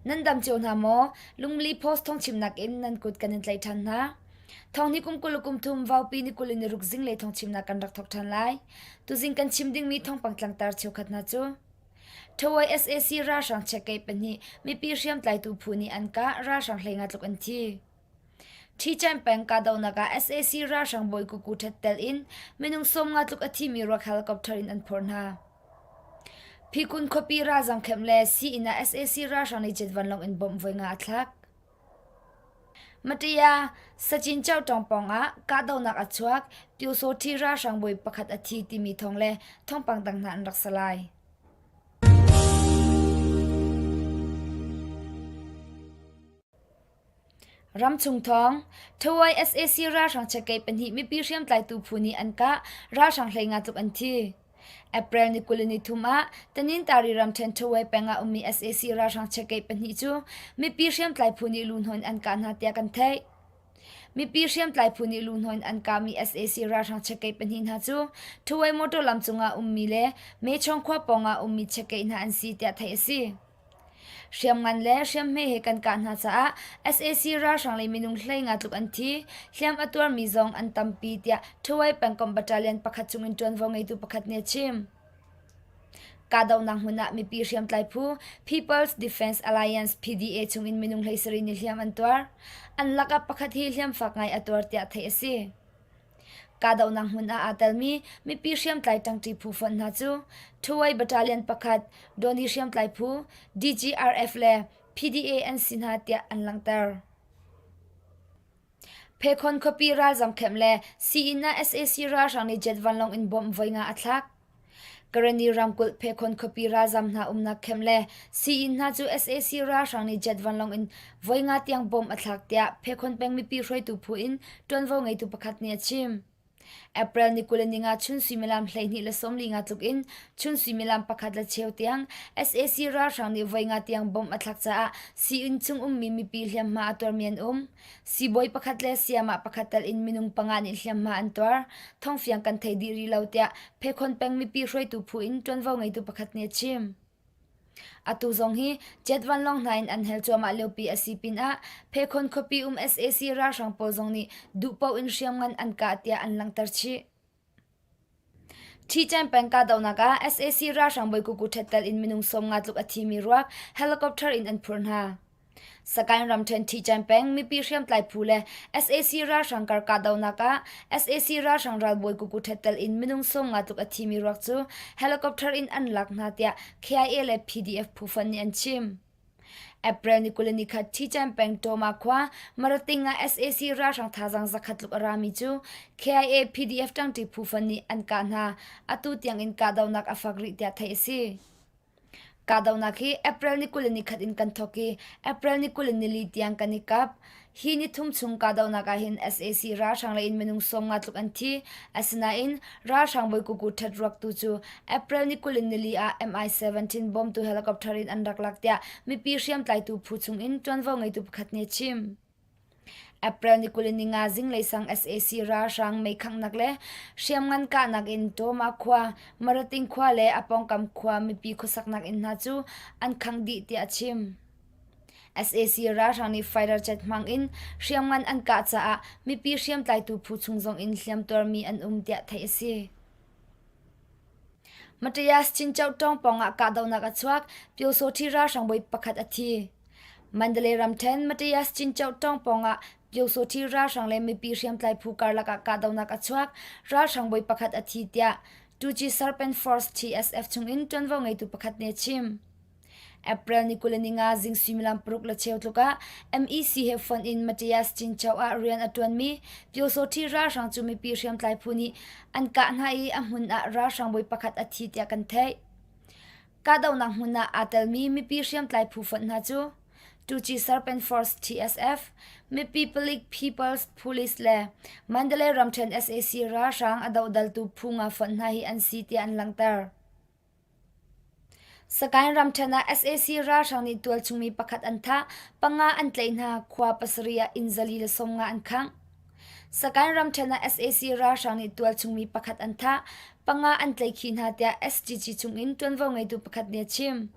Nan dam cio hna maw? Lungli Post thawngchimnak in nan kut kan in tlaih ṭhan hna. Thawng ni kum 20 le kum thum vaupi ni 20 in ni ruk zinglei thawngchimnak kan rak thawk ṭhan lai. Tuzing kan chim dingmi thawngpang tlangtar cheukhat hna cu Thawai sac ralhrang checkei pahnih mipi hriamtlaitu phu nih an kah ralhrang hleinga tluk an thi. Ṭhican peng kahdohnak ah sac ralhrang bawi kuku ṭhet tel in minung 50 tluk a thimi ruak helicopter in an phorh hna. Phikun khuapi ralzam camp le sii-inn ah sac ralhrang nih jet vanlawng in bomb voi nga a thlak. Maṭiya Sachin Chauhtawng pawng ah kahdohnak a chuak, Pyusawṭhi ralhrang bawi pakhat a thi timi thawng le thawngpang dang hna an rak si lai. Ramchung thawng, Thawai sac ralhrang checkei pahnih mipi hriamtlaitu phu nih an kah, ralhrang 15 tluk an thi. April ni 23 ah Tanintari ramṭhen Thawai peng ah ummi sac ralhrang checkei pahnih cu mipi hriamtlai phu nih luhnaw in an kah hna tiah kan theih. Mipi hriamtlai phu nih luhnaw in an kahmi sac ralhrang checkei pahnih hna cu Thawai motor lam cungah ummi le Mechong khua pawngah ummi checkei hna an si tiah theih a si. Hriamngan le hriamhme he kan kah hna caah sac ralhrang lei minung 15 tluk an thi, hliam a tuarmi zong an tampi tiah Thawai pengkomh battalion pakhat chungin ṭuanvo ngeitu pakhat nih a chim. Kahdohnak hmun ah mipi hriamtlai phu People's Defense Alliance PDA chungin minung 17 nih hliam an tuar. An lakah pakhat hi hliam fak ngai a tuar tiah theih a si. Kahdohnak hmun ah aa telmi mipi hriamtlai ṭangṭi phu fonh hna cu Thuwai Battalion pakhat, Dawni hriamtlai phu, DGRF le PDA an si hna tiah an langhter. Phekhon khuapi ralzam camp le sii-inn ah sac ralhrang nih jet vanlawng in bomb voi nga a thlak. Karenni ramkulh Phekhon khuapi ralzam hna umnak camp le sii-inn hna cu sac ralhrang nih jet vanlawng in voi nga tiang bomb a thlak tiah Phekhon peng mipi hruaitu phu in ṭuanvo ngeitu pakhat nih a chim. April ni 25 chun suimilam 12:45 tluk in chun suimilam pakhat le cheu tiang sac ralhrang nih voi nga tiang bomb a thlak caah sii-inn chung ummi mipi hliamhma a tuarmi an um. Siibawi pakhat le sayamah pakhat tal in minung panga nih hliamhma an tuar. Thawngfiang kan thei dih rih lo tiah Phekhon peng mipi hruaitu phu in ṭuanvo ngeitu pakhat nih a chim. Atu zong hi jet vanlawng hna in an hel cuahmah liopi a si pinah Phekhon khuapi um sac ralhrang pawl zong nih duhpaoh in hriamngan an kah tiah an langhter chih. Ṭhican peng kahdohnak ah sac ralhrang bawi kuku ṭhet tel in minung 50 tluk a thimi ruak helicopter in an phurh hna. Sagaing ramṭhen Ṭhican peng mipi hriamtlai phu le sac ralhrang kar kahdohnak ah sac ralhrang ralbawi kuku ṭhet tel in minung 50 tluk a thimi ruak cu helicopter in an lak hna tiah KIA le PDF phu fonh nih an chim. April ni 21 Ṭhican peng Tawma khua Marating ah sac ralhrang thazaang zakhat tluk a rami cu KIA PDF ṭangṭi phu fon nih an kah hna. Atu tiang in kahdohnak a fak rih tiah theih a si. Kahdohnak hi April ni 21 in kan thawk i April ni 24 tiang kan i kap. Hi ni thum chung kahdohnak ahhin sac ralhrang lei in minung 50 tluk an thi. Asinain ralhrang bawi kuku ṭhat ruak tu cu April ni 24 ah Mi-17 bawmtu helicopter in an rak lak tiah mipi hriamtlaitu phu chung in ṭuanvo ngeitu pakhat nih a chim. April ni 25 zinglei sang sac ralhrang meikhanghnak le hriamngan kahnak in Tawma khua, Marating khua le a pawngkam khua mipi khuasaknak inn hna cu an khangh dih tiah a chim. Sac ralhrang nih fighter jet hmang in hriamngan an kah caah mipi hriamtlaitu phu chung zong in hliamtuarmi an um tiah theih a si. Matthias Chinchoh tawng pawngah kahdohnak a chuak, Pyosawṭhi ralhrang bawi pakhat a thi. Mandalay ramṭhen Matthias Chinchoh tawng pawngah Pyosawṭhi ralhrang le mipi hriamtlai phu karlak ah kahdohnak a chuak, ralhrang bawi pakhat a thi tiah Tuci Serpent Force TSF chungin ṭuanvo ngeitu pakhat nih a chim. April ni 25 zing suimilam paruk le cheu tluk ah MEC he fonh in Matthias Cincho ah rian a ṭuanmi Pyosawṭhi ralhrang cu mipi hriamtlai phu nih an kah hna i a hmun ah ralhrang bawi pakhat a thi tiah kan theih. Kahdohnak hmun ah aa telmi mipi hriamtlai phu fonh hna cu Tuci Serpent Force TSF, mipi palik People's Police le Mandalay ramṭhen sac ralhrang a dohdaltu phu nga fonh hna hi an si tiah an langhter. Sagaing ramṭhen ah sac ralhrang nih tualchung mi pakhat an thah, panga an tlaih hna, khua pasarih ah inn 450 an khangh. Sagaing ramṭhen ah sac ralhrang nih tualchung mi pakhat an thah, panga an tlaihkhih hna tiah SGG chungin ṭuanvo ngeitu pakhat nih a chim.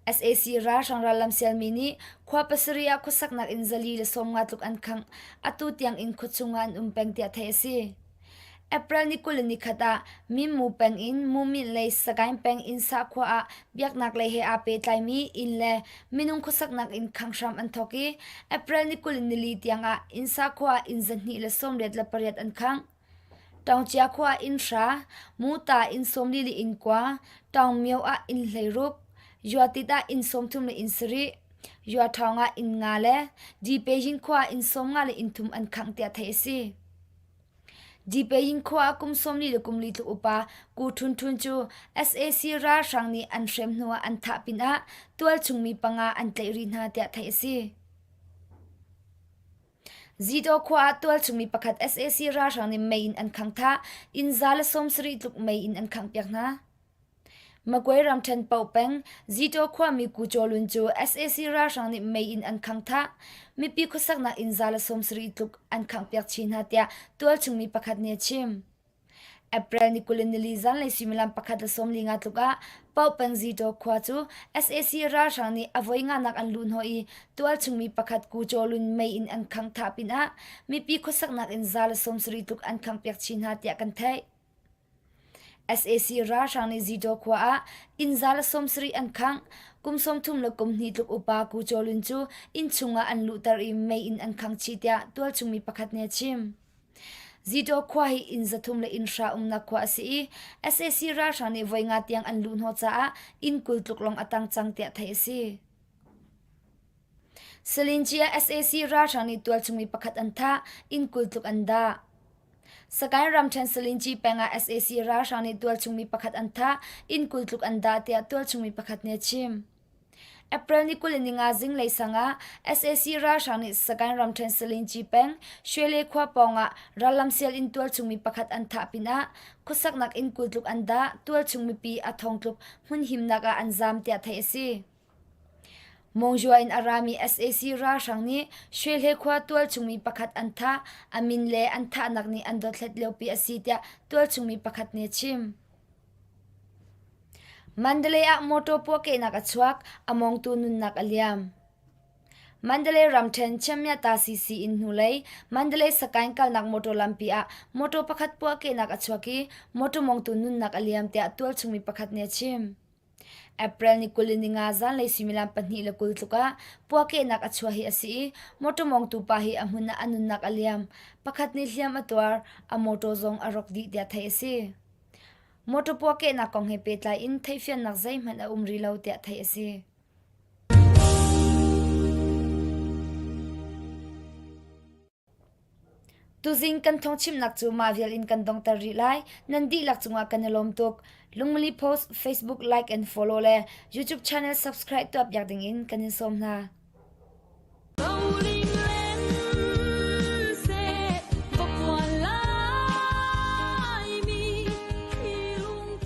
Sac ralhrang rallam sialmi nih khua pasarih ah khuasaknak inn 450 tluk an khangh. Atu tiang in khuachung ah an um peng tiah theih a si. April ni 21 ah Minmu peng in Mumin lei Sagaing peng Innsa khua ah biaknak lei he aa pehtlaimi inn le minung khuasaknak inn khangh hram an thawk i April ni 24 tiang ah Innsa khua ah inn 288 an khangh. Taungcia khua ah inn hra, Muta inn 40 le inn kua, Taungmyo ah inn 16, Yuatit ah inn 30 le inn sarih, Yuaṭhawng ah inn nga le Dipejin khua ah inn 50 le inn thum an khangh tiah theih a si. Dipeyin khua ah kum 40 le kum li tluk upa Ku Htun Htun cu sac ralhrang nih an hrem hnuah an thah pinah tualchung mi panga an tlaih rih hna tiah theih a si. Zidaw khua ah tualchung mi pakhat sac ralhrang nih mei in an khangh thah, inn za le 70 tluk mei in an khanghpiak hna. Magway ramṭhen Paoh peng, Zitaw khuami Ku Caw Lun cu sac ralhrang nih mei in an khangh thah. Mipi khuasaknak inn 170 tluk an khanghpiak chin hna tiah tualchung mi pakhat nih a chim. April ni 24 zanlei suimilam pakhat le 15 tluk ah Paoh peng Zitaw khua cu sac ralhrang nih a voi nganak an luhhnawh i tualchung mi pakhat Ku Caw Lun mei in an khangh thah pinah mipi khuasaknak inn 170 tluk an khanghpiak chin hna tiah kan theih. Sac ralhrang nih Zitaw khua ah inn 170 an khangh. Kum 30 le kum hnih tluk upa Ku Caw Lun cu inn chungah an luhter i mei in an khangh chih tiah tualchung mi pakhat nih a chim. Zitaw khua hi inn 300 le inn hra umnak khua a si i sac ralhrang nih voi nga tiang an luhhnawh caah inn 20 tluk lawng a tang cang tiah theih a si. Salincia sac ralhrang nih tualchung mi pakhat an thah, inn 20 tluk an dah. Sagaing ramṭhen Salinci peng ah sac ralhrang nih tualchung mi pakhat an thah, inn 20 tluk an dah tiah tualchung mi pakhat nih a chim. April ni 25 zinglei sang ah sac ralhrang nih Sagaing ramṭhen Salinci peng Shwele khua pawng ah rallam sial in tualchung mi pakhat an thah pinah khuasaknak inn 20 tluk an dah, tualchung mipi a thong tluk hmunhimnak ah an zaam tiah theih a si. Mawngzua in a rami sac ralhrang nih Shwehle khua tualchung mi pakhat an thah, a min le an thahnak nih an dothlat liopi a si tiah tualchung mi pakhat nih a chim. Mandalay ah motor puahkehnak a chuak, a mawngtu nunnak a liam. Mandalay ramṭhen Chiamyata CC inn hnulei Mandalay Sakaing kalnak motor lampi ah motor pakhat puahkehnak a chuak i motor mawngtu nunnak a liam tiah tualchung mi pakhat nih a chim. April ni 25 zanlei suimilam 2:20 tluk ah puahkehnak a chuah hi a si i mawṭaw mawngtu pa hi a hmun ah a nunnak a liam. Pakhat nih hliam a tuar, a mawṭaw zong a rawk dih tiah theih a si. Mawṭaw puahkehnak kong he pehtlai in theihfiannak zeihmanh a um rih lo tiah theih a si. Tuzing kan thawngchimnak cu mah vial in kan donghter rih lai. Nan dihlak cungah kan i lawm tuk. Lungmili Post Facebook like and follow le YouTube channel subscribe tuah piak dingin kan in sawm hna.